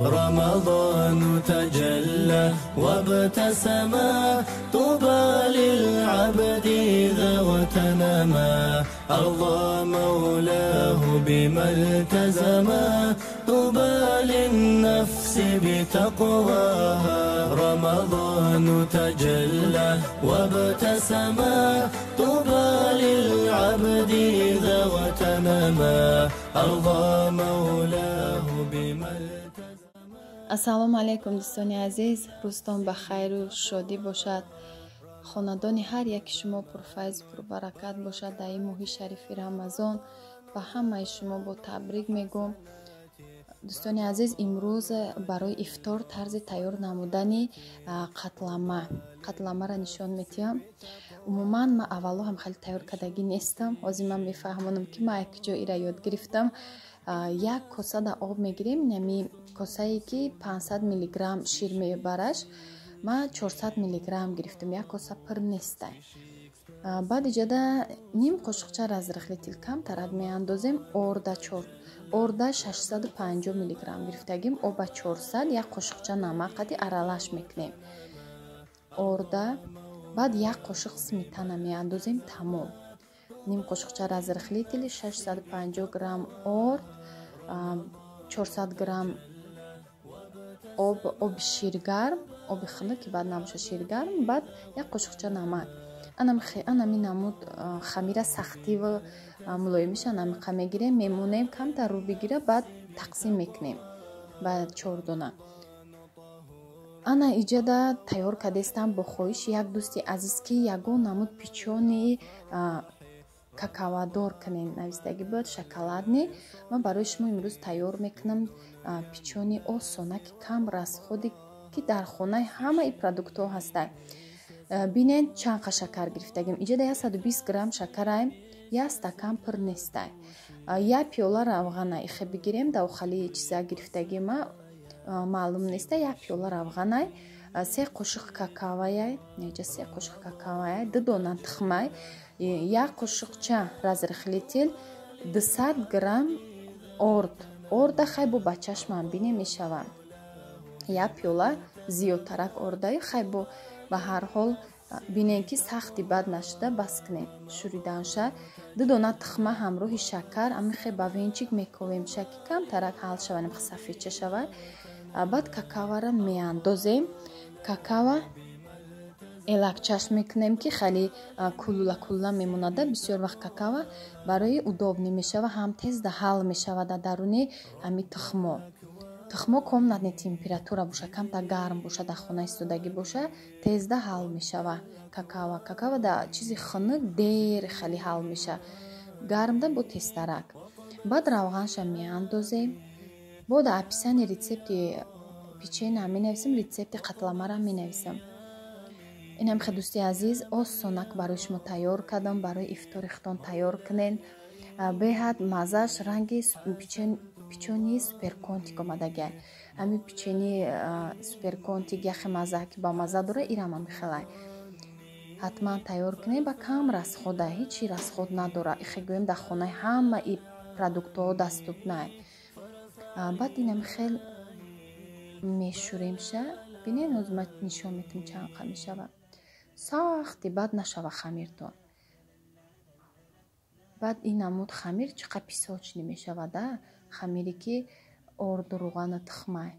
رمضان تجلى وابتسما، طوبى للعبد إذا اغتنما، أرضى مولاه بما التزما، طوبى للنفس بتقواها. رمضان تجلى وابتسما، طوبى للعبد إذا اغتنما، أرضى مولاه بما التزما. Ассалому алайкум, дӯстони азиз, рӯзтон ба хайру шодӣ бошад, хонадони ҳар яки шумо пурфайзу пурбаракат бошад. Дар ин моҳи шарифи Рамазон ба ҳамаи шумо бо табрик мегӯм. Дӯстони азиз, имрӯз барои ифтор тарзи тайёр намудани қатламаро нишон медиҳам. Умуман, ман аввало ҳам хеле тайёр кардагӣ нестам. Ҳозир ман мефаҳмонам, ки ман як ҷо ира ёд гирифтам. Як косада об мегирем, нами косае ки 500 миллиграмм шир мебараш, ман 400 миллиграмм гирифтам, як коса пур нестай. Баъд иҷода ним қошуқча разрыхлитель камтарак меандозем. Орда чор, орда 650 миллиграмм гирифтагим, оба 400, як қошуқча намак қади аралаш мекунем орда. Баъд як қошуқ сметана меандозем, тамом. Ним қошуқча разрыхлители, 650 грамм орд, 400 грамм об, оби ширгарм, оби хунук ки баъд набошад, ширгарм, баъд як қошуқча намак. Анами намуд хамира сахтиву мулоимиша намиқа мегирем, мемонем, камтар рӯ бигира, баъд тақсим мекунем ба чор дона. Ана иҷода тайёр кардестам бо хоҳиши як дӯсти азиз, ки ягон намуд печенье какаодор кунем, навистагӣ буд, шоколадный. Ман барои шумо имрӯз тайёр мекунам печенье осона, ки кам расходе, ки дар хонаи ҳамаи продуктҳо ҳастанд. Бинед, чанд қа шакар гирифтагим. Иҷода 120 грамм шакараем, як стакан пур нестай. Як пиёла равғана ихе бигирем, дар чиза гирифтагима маълум неста, як пиёла равғанай, се қошуқ какаояй, неҷа се қошуқ какаояй, ду дона тухмай, як қошуқча разрыхлитель, 200 грамм орд. Орда хай бо бачашман бине мешава, як пиёла зиёдтарак ордаю. Хай бо ба ҳар ҳол бинем, ки сахти бад нашуда, бас кунем шӯриданша. Ду дона тухма ҳамроҳи шакар амихе ба венчик мековем, ки камтарак ҳал шавад, сафедча шавад. Баъд какаоро меандозем, какао элакчаш мекунем, ки хеле кулула кулула мемонада. Бисёр вақт какао барои удобный мешава, ҳам тезда ҳал мешавад дар даруни ҳами тухмо. Тухмо комнатный температура боша, камтар гарм боша, дар хона истодагӣ боша, тезда ҳал мешава какао. Какао дар чизи хунук дер хеле ҳал мешава, гармда бо тезтарак. Баъд равғанша меандозем. Бо дар описании рецепти печенье менависем, рецепти қатламара менависам. Инам хе, дӯсти азиз, осонак барои шумо тайёр кардам, барои ифтори худтон тайёр кунед. Беҳад маззаш ранги печенье Суперконтик омадагиай. Ҳамин печенье Суперконтик яхе мазза ки ба мазза дора, ирам ҳамихелай. Ҳатман тайёр кунед, ба кам расхода, ҳечи расход надора. Ихе гӯем, дар хонаи ҳама и продуктҳо доступный. Баъд инам хел мешӯремша. Бинед, ҳозир ман нишон метам, чанд қа мешавад. Сахти бад нашава хамиртон. Баъд ин намуд хамир чӣ қа песочный мешавада, хамире ки орду, рӯғану тухмай.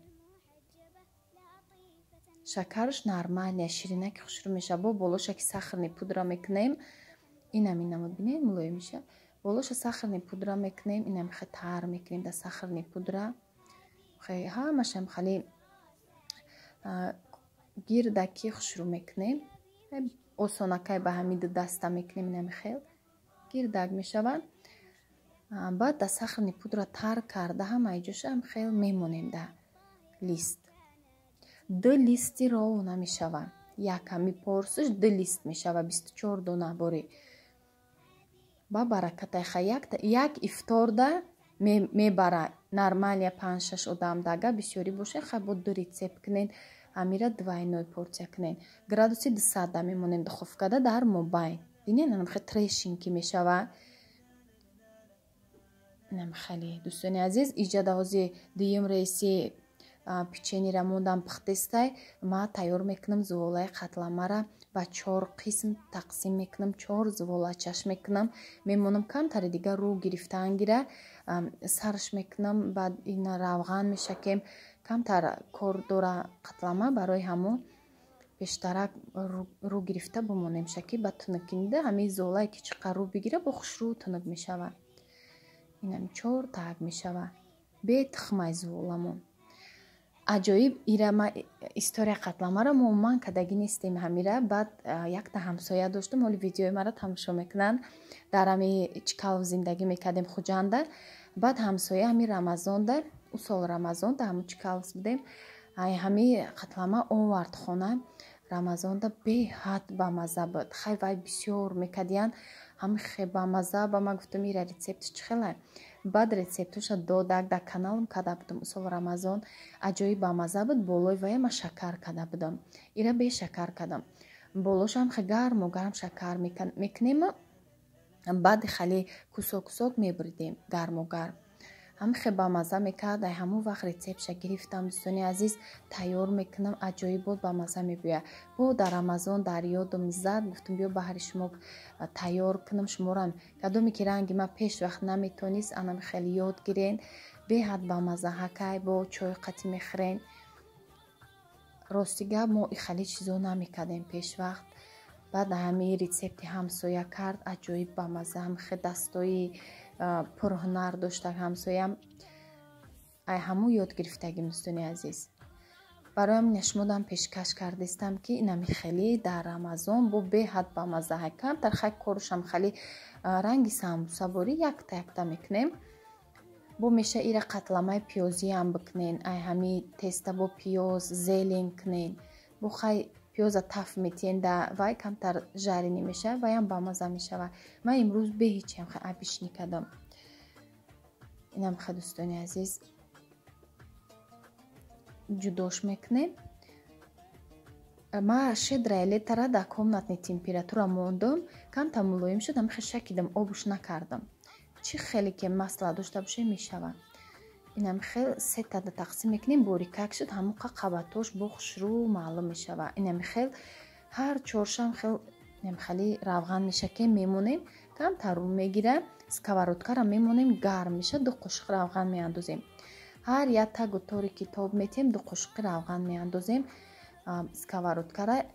Шакараш нормальный, ширинаки хушрӯ мешавад. Бо болоша ки сахарный пудра мекунем, инам ин намуд, бинед, мулоим мешавад. Болоша сахарный пудра мекунем, инам хе тар мекунем дар сахарный пудра. Ҳамашам хеле гирдаки хушрӯ мекунем, осонакай ба ҳамин ду даста мекунем, инами хел гирдак мешавад. Баъд дар сахарный пудра тар карда, ҳамаи ҷошам хел мемонем дар лист. Ду листи ровна мешавад, як ҳами порсиш ду лист мешавад, 24 дона бори. Ба баракатай ха, як ифторда мебара нормально панҷ-шаш одам. Дага бисёрӣ боша, хай бо ду рецепт кунед, ҳамира двойной порция кунед. Градуси 200-да мемонем духовкада дар мобайн. Бинед, хе трещинки мешавад. Инам хеле, дӯстони азиз, иҷада ҳози дуюм рейси. Печеньера мондам, пухтестай. Ма тайёр мекунам зуволаи қатламара, ба чор қисм тақсим мекунам, чор зуволачаш мекунам, мемонам, камтари дигар рӯ гирифтан гира, сарш мекунам, баъд ина равған мешакем. Камтар кор дора қатлама, барои ҳамон пештарак рӯ гирифта бимонем шаки, ба тунукинида ҳамин золае ки чӣ қадр рӯ бигира, бо хушрӯ тунук мешавад. Инам чор таак мешавад бетухмай зуволамон. Аҷоиб, ира ма история қатламаро мо умуман кардагӣ нестем ҳамира. Баъд якта ҳамсоя доштам, ҳоли видеои маро тамошо мекунанд. Дар ҳами Чкалов зиндагӣ мекардем, Хуҷанда. Баъд ҳамсоя ҳами Рамазонда, ӯ сол Рамазон да ҳамун Чкаловс будем, ҳами қатлама овард хона Рамазонда. Беҳад бамазза буд. Хай, вай бисёр мекардиян, ҳами хе бамазза. Ба ман гуфтам: «Ира рецептиш чӣ хелай?» Баъд рецептуша додак, дар каналам карда будам. Сол Рамазон аҷоиб бамазза буд. Болои вая ма шакар карда будам, ира бешакар кардам. Болошам хе гарму гарм шакар мекунему, баъд хеле кусок кусок мебуридем гарму гарм, ҳамихе бамазза мекард. Ай ҳамон вақт рецептша гирифтам, дӯстони азиз, тайёр мекунам. Аҷоиб буд, бамазза мебояд. Бо дар Рамазон дар ёдам зад, гуфтам: «Биё, баҳри шумо тайёр кунам». Шуморам кадоме ки ранги ман пеш вақт наметонист, анам хеле ёд гирен. Беҳад бамазза ҳакай, бо чой қатӣ мехӯрен. Рости гап, мо хеле чизо намекардем пешвақт. Баъд ҳамин рецепти ҳамсоя кард, аҷоиб бамазза. Ҳамихе дастои пурҳунар дошта ҳамсоям, ай ҳамун ёд гирифтагим, дӯстони азиз. Барои ҳамин шумодам пешкаш кардистам, ки инами хеле дар Рамазон бо беҳад бамазза. Ҳай, камтар хай корушам хеле ранги самбусаборӣ якта якта мекунем. Бо меша ира қатламаи пиёзиам бикунен, ай ҳами теста бо пиёз, зелень кунен. Бо хай пиёза таф метиҳен да вай, камтар жареный мешавад, ваям бамазза мешавад. Ман имрӯз бе ҳечиам хай обычный кардам. Инам хай, дӯстони азиз, ҷудош мекунем. Ма «Щедрое лето»ра дар комнатный температура мондум, камтар мулоим шуд, ҳамихе шакидам, обуш накардам. Чӣ хеле ки масла дошта боше, мешавад. Инам хел сетада тақсим мекунем, борикак шуд, ҳамоқа қабатош бо хушрӯ маълум мешавад. Инами хел ҳар чоршам хел хеле равған мешакем, мемонем, камтар рӯ мегира. Сковородкара мемонем, гарм мешавад, 2 қошуқ равған меандозем. Ҳар як тагу тори ки тоб метиҳем, 2 қошуқи равған меандозем. Сковородкара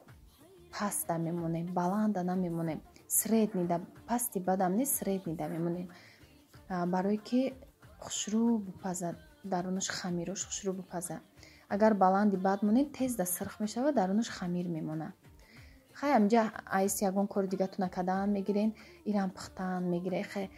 паста мемонем, баланда намемонем, средныйда, пасти бадам не, средныйда мемонем, барое ки хушрӯ бипазад, дарунаш хамирош хушрӯ бипазад. Агар баланди бад монем, тезда сирх мешавад, дарунаш хамир мемонад. Хай, амҷа айс ягон кори дигатона кардан мегирен, ирам пухтан мегире. Хай,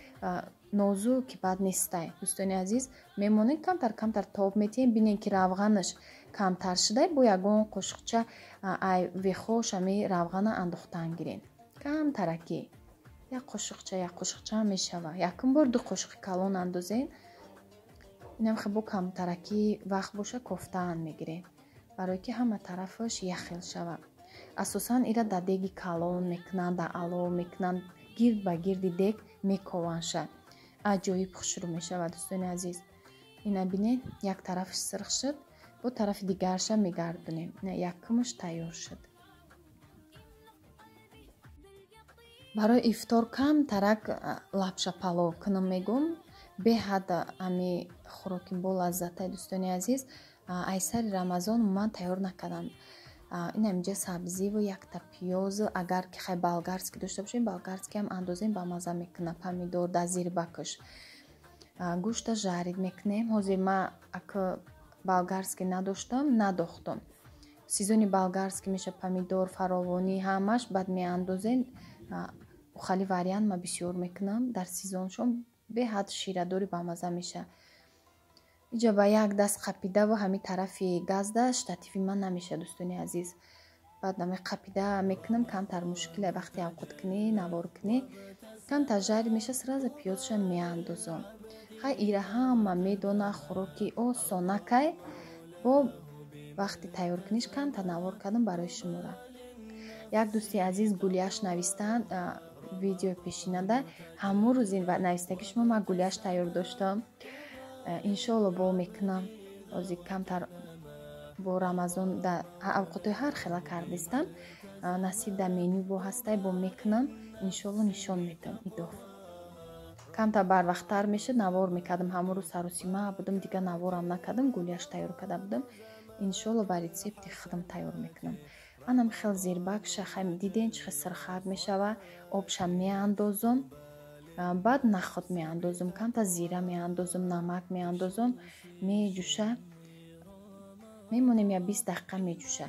нозуки бад нестай, дӯстони азиз. Мемонем, камтар камтар тоб метиҳем, бинем ки равғанаш камтар шудай, бо ягон қошуқча ай вехош ами равғана андохтан гирен, камтараки, як қошуқча, як қошуқча мешавад. Якум бор 2 қошуқи калон андозен. Инам хе бо камтаракӣ вақт боша, кофтаан мегирем, барое ки ҳама тарафаш яхел шавад. Асосан ира дар деги калон мекунанд, дар алов мекунанд, гирд ба гирди дег мекованша, аҷоиб хушрӯ мешавад, дӯстони азиз. Ина бинед, як тарафаш сирх шуд, бо тарафи дигарша мегардонем. Якумаш тайёр шуд. Барои ифтор камтарак лапша палов кунам мегум. Беҳад ами хӯроки бо лаззатай, дӯстони азиз. Айсари Рамазон ман тайёр накардам. Ин аминҷа сабзиву якта пиёзу, агар ки хай болгарский дошта бошем, болгарскиам андозем, бамазза мекунад. Помидор дар зирбакаш, гӯшта жарить мекунем. Ҳозир ма ака болгарский надоштам, надохтам. Сезони болгарский меша, помидор фаровонӣ, ҳамаш баъд меандозем. Хали вариант ма бисёр мекунам дар сезоншон, беҳад ширадори бамазза мешавад. Иҷа ба як даст қапидаву ҳамин тарафи газда штативи ман намешавад, дӯстони азиз. Баъд ами қапида мекунам, камтар мушкиле вақти авқоткунӣ, наворкунӣ. Камтар жарить мешавад, сразу пиёзша меандозам. Хай, ира ҳама медона, хӯроки осонакай. Бо вақти тайёркуниш камтар навор кардам барои шумора. Як дӯсти азиз гулияш навистанд видеои пешинада. Ҳамун рӯзи навистаги шумо ман гулияш тайёр доштам. Иншоалло, бо мекунам. Ҳозир камтар Бо Рамазон да авқотҳои ҳар хела кардистам. Насиб да меню бо ҳастай, бо мекунам, иншоалло нишон медиҳам. Идоф камтар барвақттар мешуд, навор мекардам. Ҳамон рӯз саросима будам, дига наворам накардам, гулияш тайёр карда будам. Иншоалло ба рецепти худам тайёр мекунам. Анам хел зирбакша хай диден, чӣ хел сирхак мешава. Обша меандозам, баъд нахуд меандозам, камтар зира меандозам, намак меандозам, меҷӯша, мемонем, я 20 дақиқа меҷӯша.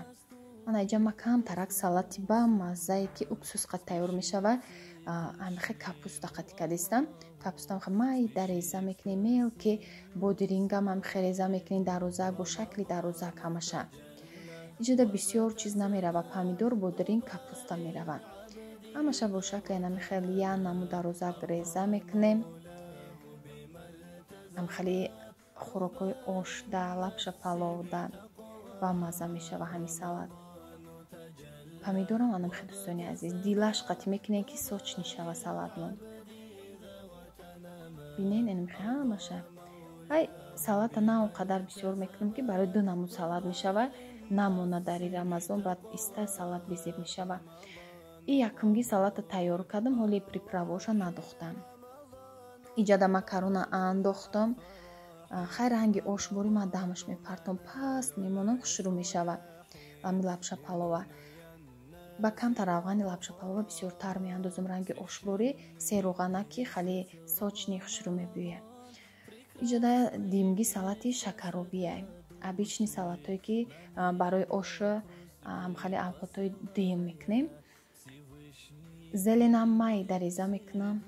Ана иҷа ма камтарак салати ба маззае, ки уксус қад тайёр мешава, амихе капуста қатӣ кадистам. Капустам майда реза мекунем, мелкий, бодирингам амихе реза мекунем, дарозак, бо шакли дарозак ҳамаша. Иҷода бисёр чиз намерава, помидор, бодиринг, капуста мерава. Ҳамаша бо шакли намихел я наму дарозак реза мекунем. Амхели хӯрокҳои ошда, лапша паловда ба мазза мешава ҳамин салат. Помидорам анамхе, дӯстони азиз, дилаш қатӣ мекунем, ки сочный шава салатмон. Бинен, анамхе ҳамаша. Ай салата на он қадар бисёр мекунем, ки барои ду намуд салат мешава, намона дари Рамазон, баъд иста салат безеб мешава. И якумги салата тайёр кардам, ҳоли приправаоша надохтам. Иҷада макарона андохтам. Хай, ранги ошборӣ ман дамаш мепартом, паст мемонам, хушрӯ мешава ами лапша палова. Ба камтар равғани лапша палова бисёртар меандозам, ранги ошборӣ, сероғанаки хеле сочный, хушрӯ мебӯяд. Иҷода димги салати шакаробия, обычный салатҳое, ки барои ош, хеле авқотҳои дим мекунем. Зеленам майда реза мекунам,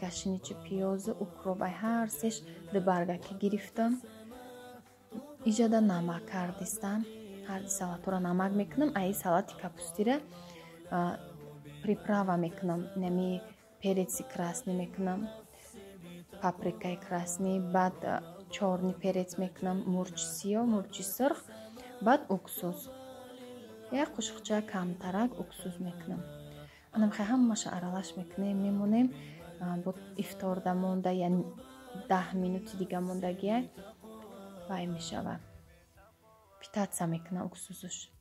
гашничи, пиёзу укроп, ай ҳар сеш ду баргаки гирифтам. Иҷода намак кардистам, ҳарди салатҳоро намак мекунам. Аи салати капустира приправа мекунам, нами перец и красный мекунам, паприкаи красный, баъд чёрный перец мекунам, мурчи сиёҳ, мурчи сурх, баъд уксус, як қошуқча камтарак уксус мекунам. Анамхе ҳамаша аралаш мекунем, мемонем. Бо ифторда монда, я 10 минути дига мондагия, вай мешава, питаться мекуна уксусуш.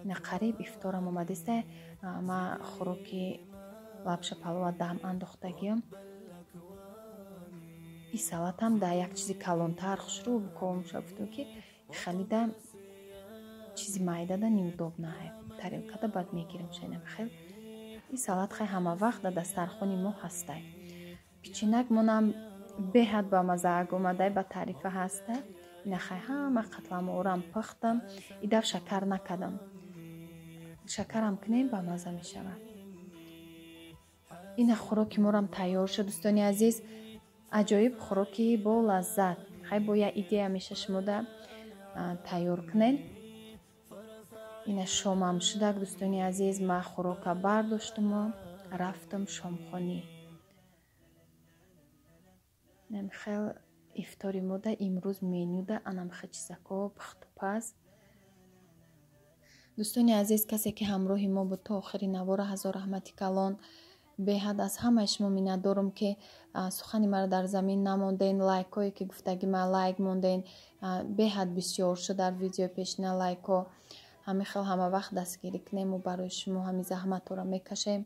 На қариб ифторам омадиста, ма хӯроки лапша палова дам андохтагиям. И салатам да як чизи калонтар хушрӯ букомша, гуфтам, ки халида чизи майдада неудобно, тарелкада баъд мегирам шайнам. Хел и салат хай ҳама вақт дар дастархони мо ҳастай. Пичинак монам беҳад ба мазаак омадай, ба таърифа ҳаста. Ина хай ҳама қатламоорам пухтам. Идаф шакар накардам, шакарам кунем, ба маза мешавад. Ина хӯроки морам тайёр шуд, дӯстони азиз, аҷоиб хӯроки бо лаззат. Хай, бо як идея меша, шумода тайёр кунед. Ина шомам шудак, дӯстони азиз, ма хӯрока бардоштуму рафтам шомхонӣ. Хел ифтори мода имрӯз менюда анамхе чизако пухтупаз. Дӯстони азиз, касе ки ҳамроҳи мо буд то охири навора, ҳазор раҳмати калон. Беҳад аз ҳамаи шумо миннатдорум, ки сухани маро дар замин намонден, лайкҳое ки гуфтаги ма лайк монден, беҳад бисёр шуд дар видеои пешина лайкҳо. Ҳамин хел ҳама вақт дастгирӣ кунем, мо барои шумо ҳамин заҳматҳоро мекашем.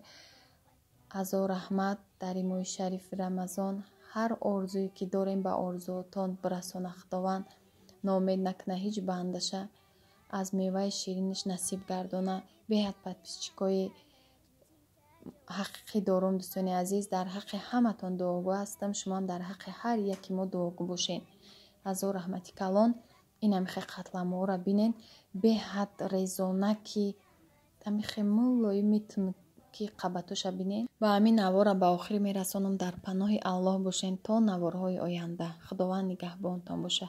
Ҳазор раҳмат. Дар моҳи шарифи Рамазон ҳар орзуе ки дорем, ба орзуотон бирасона Худованд, ноумед накуна ҳеҷ бандаша, аз меваи шириниш насиб гардона. Беҳад подписчикои ҳақиқӣ дорум, дӯстони азиз, дар ҳаққи ҳаматон дуогӯ ҳастам, шумоам дар ҳаққи ҳар яки мо дуогӯ бошед. Ҳазор раҳмати калон. Инамихе қатламоро бинен, беҳад резонаки, амихе мулоим метунад, ки қабатоша бинен. Ба ҳамин навора ба охир мерасонам. Дар паноҳи Аллоҳ бошен то наворҳои оянда. Худованд нигаҳбонтон боша.